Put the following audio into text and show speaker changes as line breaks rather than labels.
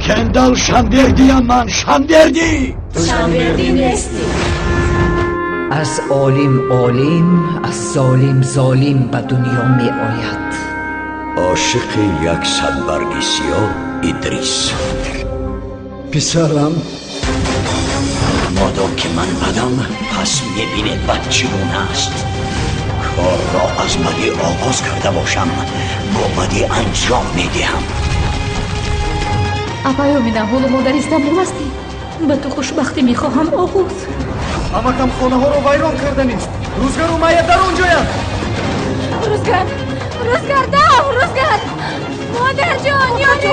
Кендал Шанвердиям ман, Шанвердӣ.
Шанвердӣ нестӣ.
Аз олим олим, аз золим золим ба дунё меояд.
Ошиқи як садбарги сиёҳ Идрис.
Писарам.
Модом ки ман бадам, пас мебинед, бад чӣ гуна аст. Корро аз бадӣ оғоз карда бошам, бо бадӣ анҷом медиҳам.
Апай Омина, ҳоло мо дар Истанбул ҳастем. Ба ту хушбахтӣ мехоҳам, Оғуз.
Амакам хонаҳоро вайрон карданист. Рӯзгару Майя дар он ҷоянд.
Рӯзгар, Рӯзгар, дав, Рӯзгар, модарҷон, ёри.